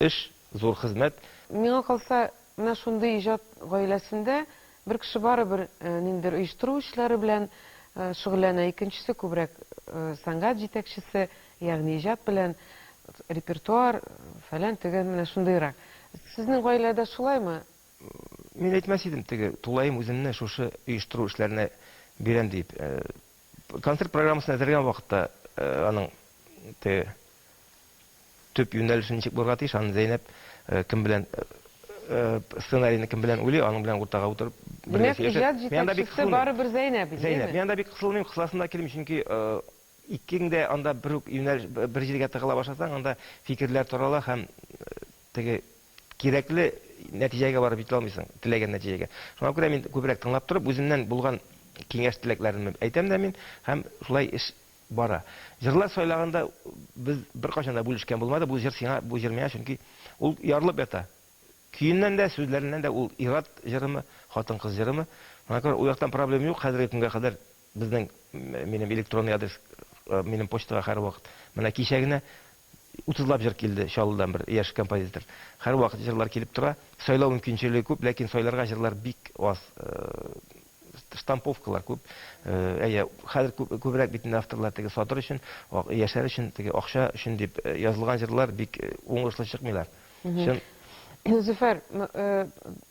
Эш, зур хезмәт. Миңа калса, менә шундый иҗат гаиләсендә бер кеше барыбер ниндидер оештыру эшләре белән шөгыльләнә, икенчесе күбрәк сәнгать җитәкчесе, ягъни иҗат белән, репертуар, фәлән, төгән, менә шундыйрак. Сезнең гаиләдә шулаймы? Мин әйтмәс идем, теге тулаем үземне шушы оештыру эшләренә бирәм диеп. Концерт программасын әзерләгән вакытта аның теге Төп юнәлеше ничек булырга тиеш, аны Зәйнәп кем белән сценарийны кем белән уйлый, аның белән уртага утырып бергә Димәк, сөйләшеп. иҗат Мин анда бик җитәкчесе кысылмыйм. барыбер Зәйнәп инде, Зәйнәп. әйеме? Мин анда бик кысылмыйм, кысыласым да килми, чөнки икең дә анда бер үк юнәлеш, бер җиргә тыгыла башласаң, анда фикерләр тарала һәм теге кирәкле нәтиҗәгә барып җитә алмыйсың, теләгән нәтиҗәгә. Шуңа күрә мин күбрәк тыңлап торып, үземнән булган киңәш-теләкләремне әйтәм дә мин һәм шулай эш Бара. Җырлар сайлаганда без беркайчан да бүлешкән булмады, бу җыр сиңа, бу җыр миңа, чөнки ул ярылып ята. Көеннән дә, сүзләреннән дә ул ир-ат җырымы, хатын-кыз җырымы. Шуңа күрә ул яктан проблема юк. Хәзерге көнгә кадәр безнең, минем электронный адрес, минем почтага һәрвакыт, менә кичә генә утызлап җыр килде Чаллыдан бер яшь композитор. Һәрвакыт җырлар килеп тора. Сайлау мөмкинчелеге күп, ләкин сайларга җырлар бик аз. Штамповкалар күп. Әйе, хәзер күбрәк бит инде авторлар теге сатыр өчен, яшәр өчен, теге акча өчен дип язылган җырлар бик уңышлы чыкмыйлар. Чын. Зөфәр,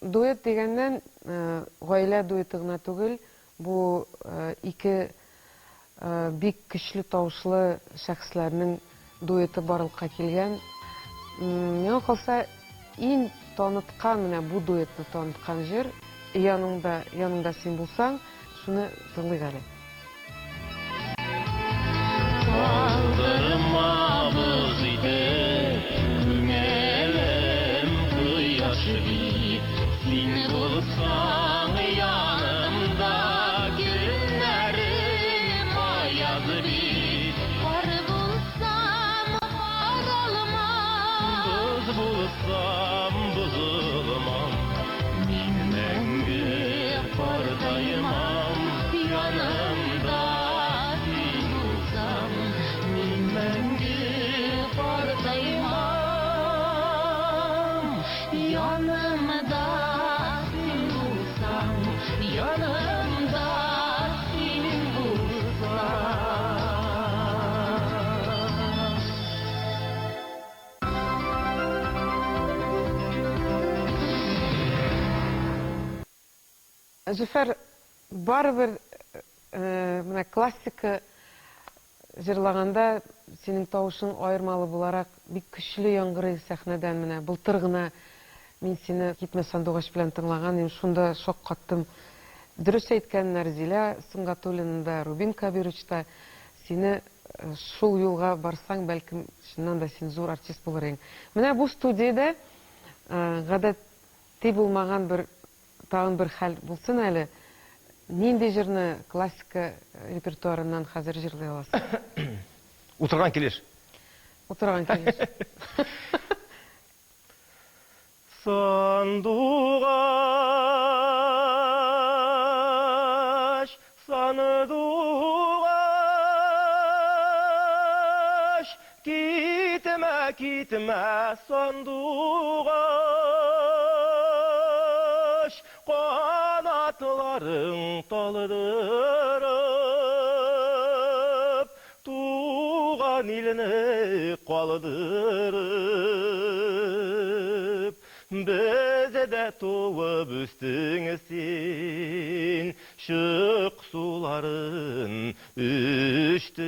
дуэт дигәннән, гаилә дуэты гына түгел, бу ике Бик көчле тавышлы шәхесләрнең дуэты барлыкка килгән. Миңа калса, иң таныткан, менә бу дуэтны таныткан җыр, Яныңда, яныңда син булсаң, шуны тыңлыйк әле. Калдырмабыз итеп, күңелем кояш бит, син булсаң янымда. Көннәрем аяз бит. Кар булсам, каралмам. Боз булсам, бозылмам. Мин мәңге картаймам. Янымда син булсаң, мин мәңге картаймам. Янымда син булсаң, янымда син булсаң. Зөфәр, барыбер менә классика Җырлаганда синең тавышың аермалы буларак бик көчле яңгырый сәхнәдән. Менә былтыр гына мин сине Китмә сандугач белән тыңлаган идем, шунда шаккаттым. Дөрес әйткәннәр, Зилә Сөнгатуллина да, Рубин Кабирович та сине шул юлга барсаң, бәлкем, чыннан да син зур артист булыр идең. Менә бу студиядә гадәти булмаган бер тагын бер хәл булсын әле. Нинди җырны классика репертуарыннан хәзер җырлый аласың? Утырган килеш. Утырган килеш. Сандугач, сандугач, китмә, китмә, сандугач, канатларың талдырып, Туган илне калдырып, Бездә туып үстең син, Чык суларын эчтең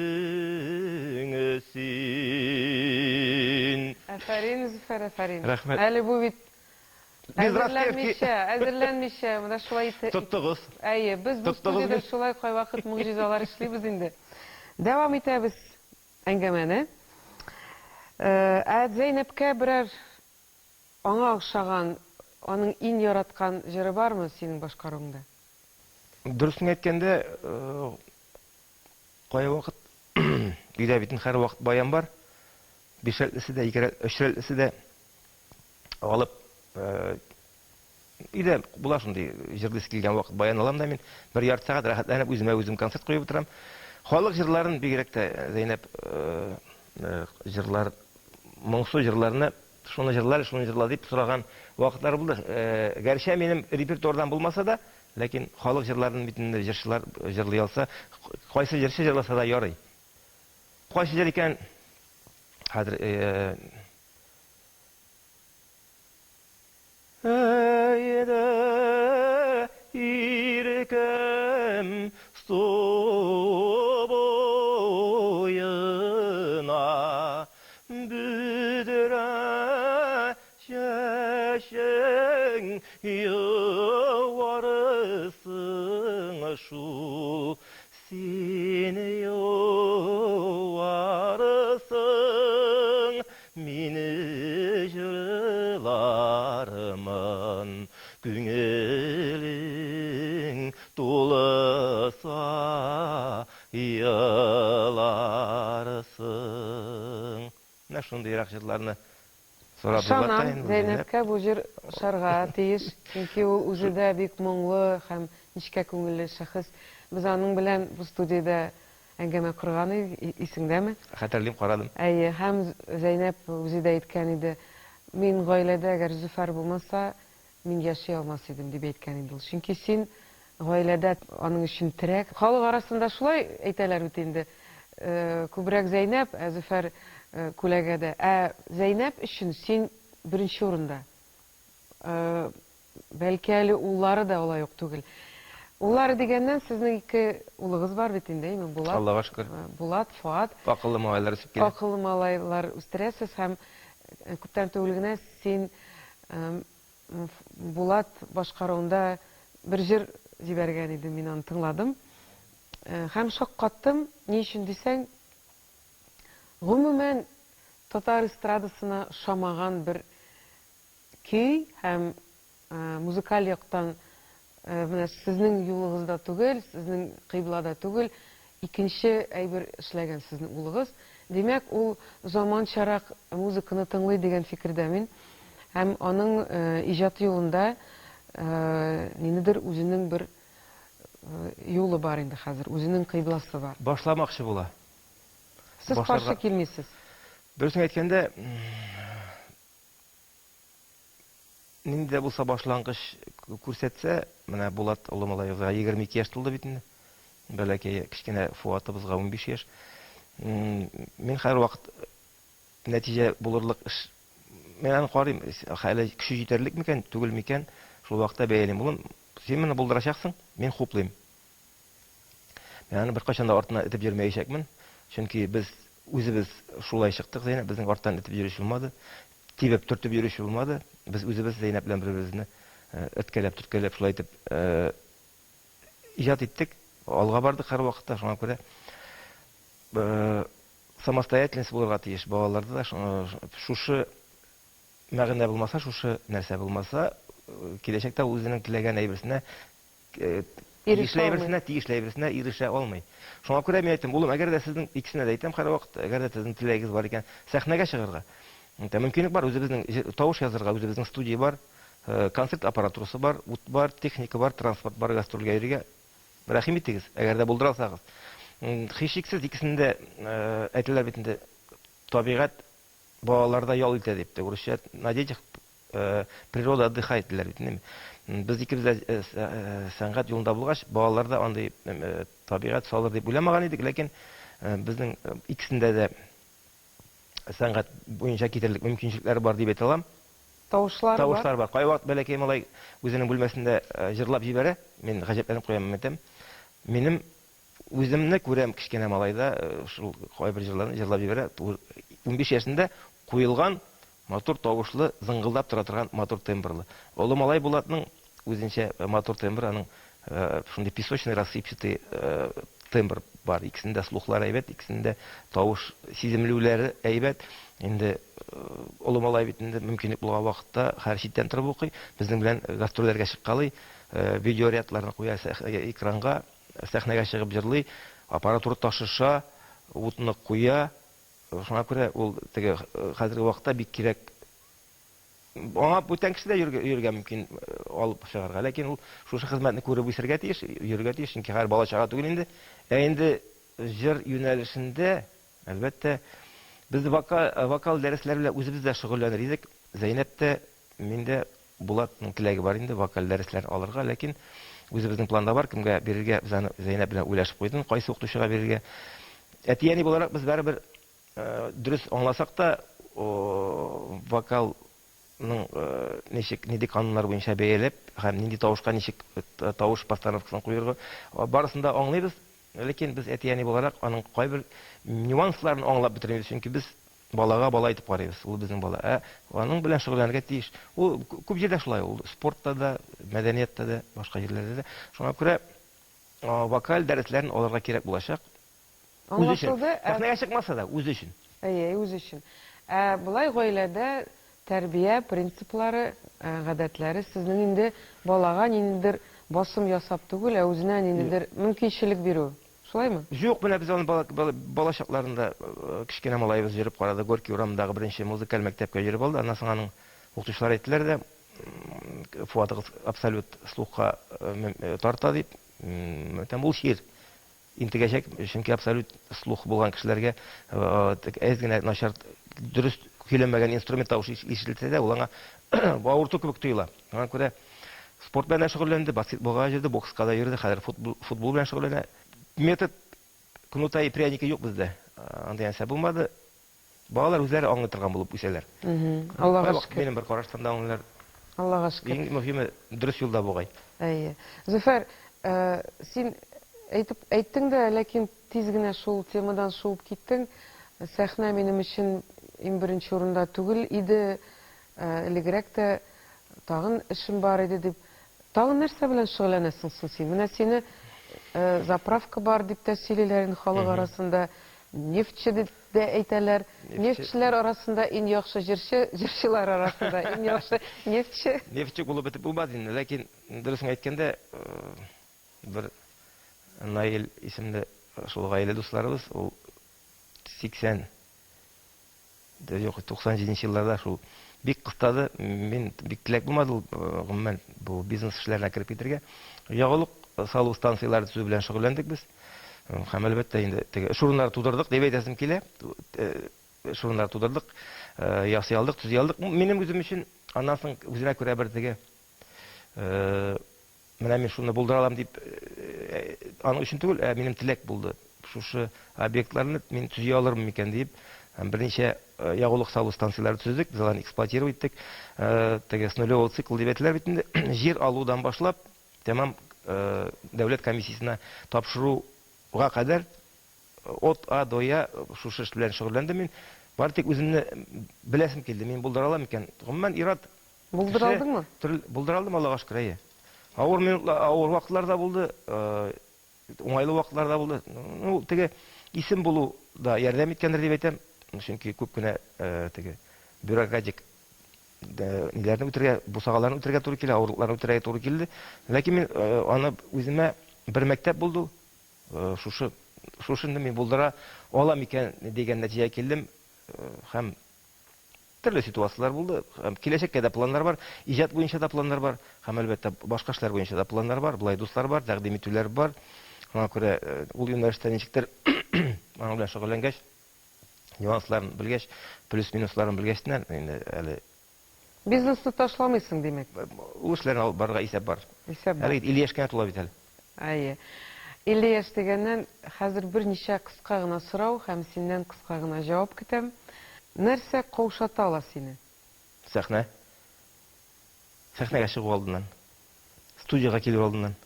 син. Афәрин, Зөфәр, афәрин. Рәхмәт. Әле бу бит Без распевки. Әзерләнмичә, әзерләнмичә, менә шулай итеп. Тоттыгыз. Әйе, без бу Тоттыгыз студиядә бит. шулай кайвакыт могҗизалар эшлибез инде. Дәвам итәбез әңгәмәне. Ә Зәйнәпкә берәр аңа охшаган, аның иң яраткан җыры бармы синең башкаруыңда? Дөресен әйткәндә, кайвакыт өйдә бит һәрвакыт баян бар. Биш рәтлесе дә, ике рәт, өч рәтлесе дә. Алып, өйдә була шундый җырлыйсы килгән вакыт, баян алам да мин бер ярты сәгать рәхәтләнеп үземә үзем концерт куеп утырам. Халык җырларын бигрәк тә Зәйнәп җырлар, моңсу җырларны шуны җырла, шуны җырла дип сораган вакытлар булды. Гәрчә минем репертуардан булмаса да, ләкин халык җырларын бит инде җырчылар җырлый алса, кайсы җырчы җырласа да ярый. Кайсы җыр икән? Хәзер Әйдә, иркәм, су буена, бөдрә чәчең юарсың шул, Син юарсың, мин җырлармын, Күңелең тулса еларсың. Менә шундыйрак җырларны сорап Ышанам, җырлата инде Зәйнәп. Зәйнәпкә бу җыр ошарга тиеш, чөнки ул үзе дә бик моңлы һәм нечкә күңелле шәхес. Без аның белән бу студиядә әңгәмә корган идек, исеңдәме? Хәтерлим, карадым. Әйе, һәм Зәйнәп үзе дә әйткән иде, Мин гаиләдә әгәр Зөфәр булмаса, Мин яши алмас идем, дип әйткән иде ул. Чөнки син гаиләдә аның өчен терәк. Халык арасында шулай әйтәләр бит инде, күбрәк Зәйнәп, ә Зөфәр күләгәдә. Ә Зәйнәп өчен син беренче урында. Бәлки әле уллары да алай ук түгел. Уллары дигәннән, сезнең ике улыгыз бар бит инде, әйме? Булат. Аллага шөкер. Булат, Фоат. Акыллы малайлар үсеп килә. Акыллы малайлар үстерәсез һәм күптән түгел генә син Булат башкаруында бер җыр җибәргән иде, мин аны тыңладым. Һәм шаккаттым, ни өчен дисәң, гомумән, татар эстрадасына ошамаган бер көй һәм музыкаль яктан менә сезнең юлыгызда түгел, сезнең кыйблада түгел, икенче әйбер эшләгән сезнең улыгыз. Димәк, ул заманчарак музыканы тыңлый дигән фикердә мин. Һәм аның иҗат юлында ниндидер үзенең бер юлы бар инде хәзер, үзенең кыйбласы бар. Башламакчы була. Сез каршы килмисез? Дөресен әйткәндә, Нинди дә булса башлангыч күрсәтсә, менә Булат олы малаебызга 22 яшь тулды бит инде. Бәләкәй кечкенә Фуатыбызга 15 яшь. Мин һәрвакыт нәтиҗә булырлык эш мин аны карыйм, әле көче җитәрлек микән, түгел микән, шул вакытта бәялим. Улым, син моны булдырачаксың, мин хуплыйм. Мин аны беркайчан да артыннан этеп йөрмәячәкмен. Чөнки без үзебез шулай чыктык, Зәйнәп безнең арттан этеп йөрүче булмады. Тибеп, төртеп йөрүче булмады. Без үзебез Зәйнәп белән бер-беребезне эткәләп, төрткәләп шулай итеп иҗат иттек. Алга бардык һәрвакытта. Шуңа күрә Самостоятельность булырга тиеш балаларда да. Шушы мәгънә булмаса, шушы нәрсә булмаса, киләчәктә ул үзенең теләгән әйберсенә, тиешле әйберсенә, тиешле әйберсенә ирешә алмый. Шуңа күрә мин әйттем, улым, әгәр дә сезнең икесенә дә әйтәм һәрвакыт, әгәр дә сезнең теләгегез бар икән, сәхнәгә чыгарга. Мөмкинлек бар, үзебезнең тавыш язырга, үзебезнең студия бар, концерт аппаратурасы бар, ут бар, техника бар, транспорт бар, гастрольгә йөрергә. Рәхим итегез, әгәр дә булдыра алсагыз. Һичшиксез, икесен дә әйтәләр бит инде, табигать балаларда ял итә дип тә, урысча на детях природа отдыхает диләр бит инде. Без икебез дә сәнгать юлында булгач, балаларда андый табигать салыр дип уйламаган идек, ләкин безнең икесендә дә сәнгать буенча китерлек мөмкинчелекләре бар дип әйтә алам. Тавышлары бар. Тавышлары бар. Кайвакыт бәләкәй малай үзенең бүлмәсендә җырлап җибәрә. Мин гаҗәпләнеп куям, әйтәм. Минем үземне күрәм кечкенә малайда, шул кайбер җырларны җырлап җибәрә. 15 яшендә куелган матур тавышлы, зыңгылдап тора торган матур тембрлы. Олы малай Булатның үзенчә матур тембр, аның шундый песочный рассыпчатый тембр бар. Икесендә дә слухлары әйбәт, икесендә дә тавыш сиземләүләре әйбәт. Инде олы малай бит инде мөмкинлек булган вакытта хәр читтән торып укый. Безнең белән гастрольләргә чыккалый, видеорядларны куя экранга, сәхнәгә чыгып җырлый, аппаратура ташыша, утны куя. Шуңа күрә ул теге хәзерге вакытта бик кирәк. Аңа бүтән кеше дә йөрергә мөмкин алып чыгарга. Ләкин ул шушы хезмәтне күреп үсергә тиеш, йөрергә тиеш, чөнки хәзер бала-чага түгел инде. Ә инде җыр юнәлешендә, әлбәттә, без вокал, вокал дәресләре белән үзебез дә шөгыльләнер идек. Зәйнәп тә, мин дә, Булатның теләге бар инде вокаль дәресләр алырга, ләкин үзебезнең планда бар, кемгә бирергә, без аны Зәйнәп белән уйлашып куйдык, кайсы укытучыга бирергә. Әти-әни буларак без барыбер Дөрес аңласак та, вокалның ничек, нинди кануннар буенча бәяләп һәм нинди тавышка ничек тавыш постановкасын куерга, барысын да аңлыйбыз. Ләкин без әти-әни буларак аның кайбер нюансларын аңлап бетермибез, чөнки без балага бала итеп карыйбыз, ул безнең бала. Ә аның белән шөгыльләнергә тиеш. Ул күп җирдә шулай, ул спортта да, мәдәниятта да, башка җирләрдә дә. Шуңа күрә вокаль дәресләрен алырга кирәк булачак. Үзе өчен. Аңлашылды. Ә Сәхнәгә чыкмаса да, үзе өчен. Әйе, үзе өчен. Ә болай гаиләдә тәрбия принциплары, гадәтләре сезнең инде балага ниндидер басым ясап түгел, ә үзенә ниндидер мөмкинчелек бирү. Шулаймы? Юк, менә без аны бала, бала, бала чакларында кечкенә малаебыз йөреп карады, Горький урамындагы беренче музыкаль мәктәпкә йөреп алды. Аннан соң аның укытучылары әйттеләр дә, Фуатыгыз абсолют слухка тарта дип. Әйтәм, ул чир. Интегәчәк, чөнки абсолют слух булган кешеләргә әз генә начар, дөрес көйләнмәгән инструмент тавышы ишетелсә дә, ул аңа авырту кебек тоела. Шуңа күрә спорт белән дә шөгыльләнде, баскетболга йөрде, бокска да йөрде, хәзер футбол, футбол белән шөгыльләнә. Метод кнута и пряника юк бездә. Андый нәрсә булмады. Балалар үзләре аңлый торган булып үсәләр. Аллага шөкер. Минем бер караштан да аңлыйлар. Аллага шөкер. Иң мөһиме, дөрес юлда бугай. Әйе. Зөфәр, син әйтеп әйттең дә, ләкин тиз генә шул темадан шуып киттең. Сәхнә минем өчен иң беренче урында түгел иде. Элегрәк тә тагын эшем бар иде дип. Тагын нәрсә белән шөгыльләнәсең соң син? Менә сине заправка бар дип тә сөйлиләр инде халык арасында. Нефтьче дип дә әйтәләр. Нефтьчеләр арасында иң яхшы җырчы, җырчылар арасында иң яхшы нефтьче. Нефтьче булып бетеп булмас инде, ләкин дөресен әйткәндә, бер Наил исемле шул гаилә дусларыбыз, ул 80 юк, 97 нче елларда шул бик кыстады. Мин бик теләк булмады ул, гомумән, бу бизнес эшләренә кереп китергә. Ягулык салу станцияләре төзү белән шөгыльләндек без. Һәм, әлбәттә, инде теге эш урыннары тудырдык дип әйтәсем килә. Эш урыннары тудырдык, ясый алдык, төзи алдык. Минем үзем өчен аннан соң үзенә күрә бер теге Менә мин шуны булдыра алам дип, аның өчен түгел, ә минем теләк булды. Шушы объектларны мин төзи алырмын микән дип, һәм берничә ягулык салу станцияләре төзедек, без аларны эксплуатировать иттек. Теге с нулевого цикла дип әйтәләр бит инде. Җир алудан башлап, тәмам дәүләт комиссиясенә тапшыруга кадәр от А до Я шушы эш белән шөгыльләндем мин. Бары тик үземне беләсем килде, мин булдыра алам микән. Гомумән, ир-ат Булдыра алдыңмы? Булдыра алдым, Аллага шөкер, әйе. Авыр минутлар, авыр вакытлар да булды, уңайлы вакытлар да булды. Ну, теге Исем булу да ярдәм иткәндер дип әйтәм, чөнки күп кенә теге бюрократик ниләрне үтергә, бусагаларны үтергә туры килә, авырлыкларны үтергә туры килде. Ләкин мин аны үземә бер мәктәп булды ул. Шушы шушыны мин булдыра алам икән дигән нәтиҗәгә килдем һәм төрле ситуацияләр булды. Һәм киләчәккә дә планнар бар, иҗат буенча да планнар бар, һәм әлбәттә башка эшләр буенча да планнар бар. Болай дуслар бар, тәкъдим итүләр бар. Шуңа күрә ул юнәлештә ничектер аның белән шөгыльләнгәч, нюансларын белгәч, плюс-минусларын белгәчтеннән инде әле Бизнесны ташламыйсың, димәк? Ул эшләрне алып барырга исәп бар. Исәп бар. Әле 50 яшь кенә тула бит әле. Әйе. 50 яшь дигәннән, хәзер берничә кыска гына сорау һәм синнән кыска гына җавап көтәм. Нәрсә каушата ала сине? Сәхнә. Сәхнәгә чыгу алдыннан. Студиягә килү алдыннан.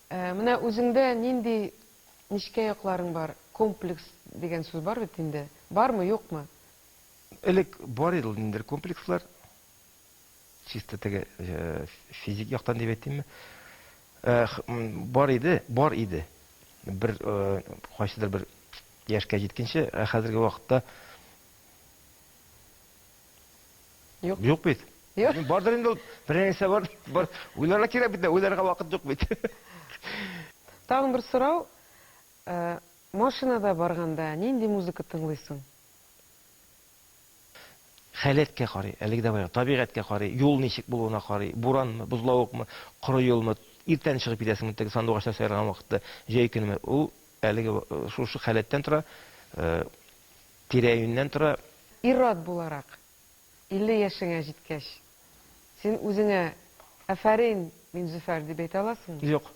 Менә үзеңдә нинди нечкә якларың бар? Комплекс дигән сүз бар бит инде. Бармы, юкмы? Элек бар иде ул ниндидер комплекслар. Чисто теге физик яктан дип әйтимме. Бар иде, бар иде. Бер кайсыдыр бер яшькә җиткәнче, ә хәзерге вакытта Юк. Юк бит. Юк. Бардыр инде ул, берәр нәрсә бар. Бар. Уйларга кирәк бит, уйларга вакыт юк бит. Тагын бер сорау. Машинада барганда нинди музыка тыңлыйсың? Халәткә карый, әлеге дә баягы табигатькә карый, юл ничек булуына карый, буранмы, бозлавыкмы, коры юлмы, иртән чыгып китәсеңме, теге сандугачлар сайраган вакытта, җәй көнеме, ул әлеге шушы халәттән тора, тирә-юньнән тора. Ир-ат буларак, 50 яшеңә җиткәч, син үзеңә Афәрин, Минзөфәр дип әйтә аласыңмы? Юк.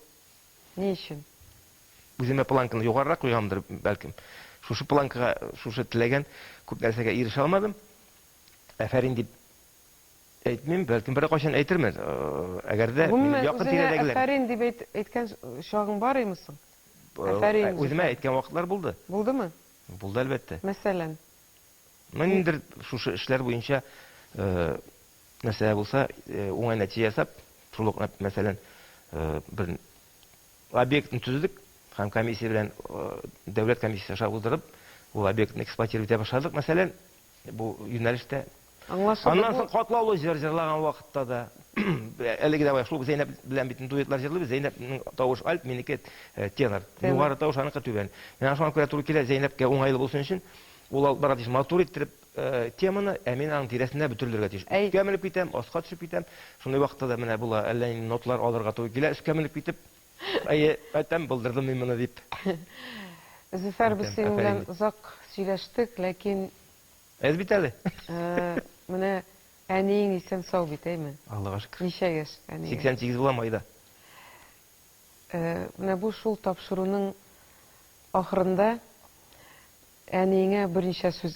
Ни өчен? Үземә планканы югарырак куйганмдыр, бәлкем. Шушы планкага, шушы теләгән күп нәрсәгә ирешә алмадым. Афәрин дип әйтмим, бәлкем беркайчан әйтермен. Әгәр дә Гомумән, якын үзеңә тирәдәгеләр. афәрин дип әйт, әйткән чагың бар име соң? Афәрин. Үземә әйткән вакытлар булды. Булдымы? Булды, әлбәттә. Мәсәлән? Ну, ниндидер шушы эшләр буенча нәрсә булса, уңай нәтиҗә ясап, шул ук, мәсәлән, бер объектны төзедек һәм комиссия белән дәүләт комиссиясе аша уздырып, ул объектны эксплуатировать итә башладык, мәсәлән, бу юнәлештә. Аңлашылды. Аннан соң катлаулы җыр җырлаган вакытта да, әлеге дә шул Зәйнәп белән бит дуэтлар җырлыйбыз. Зәйнәпнең тавыш альт, минеке тенор. Югары тавыш, аныкы түбән. Миңа шуңа күрә туры килә, Зәйнәпкә уңайлы булсын өчен, ул алып бара тиеш матур иттереп теманы, ә мин аның тирәсендә бөтерелергә тиеш. Өскә менеп китәм, аска төшеп китәм. Шундый вакытта да менә була, әллә нинди ноталар алырга туры килә, өскә менеп китеп, әйе, әйтәм, булдырдым мин моны дип. Зөфәр, без синең белән озак сөйләштек, ләкин Әз бит әле. Менә әниең исән-сау бит, әйме? Аллага шөкер. Ничә яшь әниеңә? 88 була майда. Менә бу шул тапшыруның ахырында әниеңә берничә сүз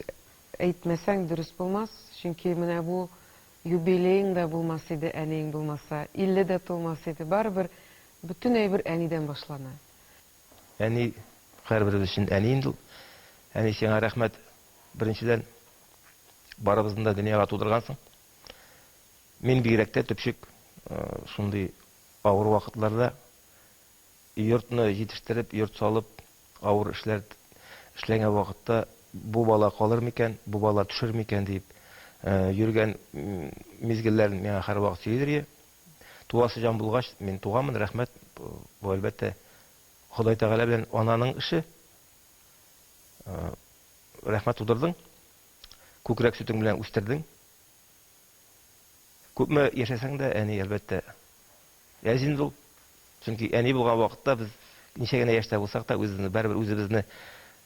әйтмәсәң дөрес булмас, чөнки менә бу юбилеең да булмас иде әниең булмаса, 50 дә тулмас иде. Барыбер бөтен әйбер әнидән башлана. Әни һәрберебез өчен әни инде ул. Әни, сиңа рәхмәт. Беренчедән, барыбызны да дөньяга тудыргансың. Мин бигрәк тә төпчек шундый авыр вакытларда йортны җитештереп, йорт салып, авыр эшләр эшләгән вакытта бу бала калыр микән, бу бала төшер микән дип йөргән мизгелләрен миңа һәрвакыт сөйлидер. Туасы җан булгач, мин туганмын, рәхмәт. Бу, әлбәттә, Ходай Тәгалә белән ананың эше. Рәхмәт, тудырдың. Күкрәк сөтең белән үстердең. Күпме яшәсәң дә, әни, әлбәттә, әз инде ул. Чөнки әни булган вакытта без ничә генә яшьтә булсак та, үзебезне барыбер үзебезне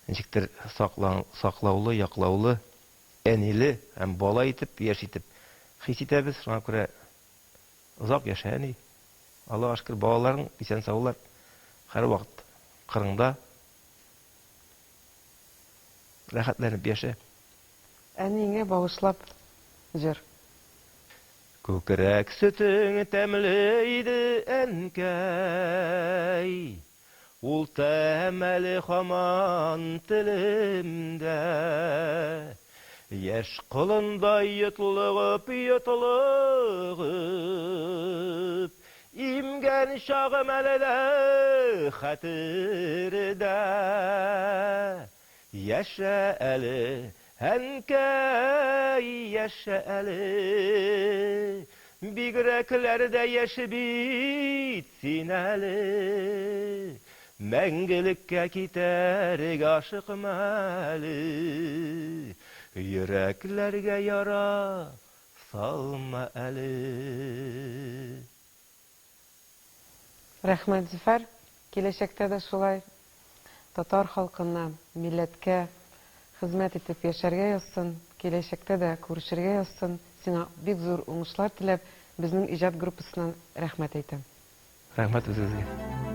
ничектер саклаулы, яклаулы, әниле һәм бала итеп, яшь итеп хис итәбез. Шуңа күрә озак яшә, әни. Аллага шөкер, балаларың исән-саулар, һәрвакыт кырыңда. Рәхәтләнеп яшә. Әниеңә багышлап җыр. Күкрәк сөтең тәмле иде, әнкәй. Ул тәм әле һаман телемдә. Яшь колындай йотлыгып, йотлыгып, Имгән чагым әле дә хәтердә. Яшә әле, әнкәй, яшә әле. Бигрәкләр дә яшь бит син әле. Мәңгелеккә китәргә ашыкма әле. Йөрәкләргә яра салма әле. Рәхмәт, Зөфәр. Киләчәктә дә шулай татар халкына, милләткә хезмәт итеп яшәргә язсын, киләчәктә дә күрешергә язсын. Сиңа бик зур уңышлар теләп, безнең иҗат группасыннан рәхмәт әйтәм. Рәхмәт үзегезгә.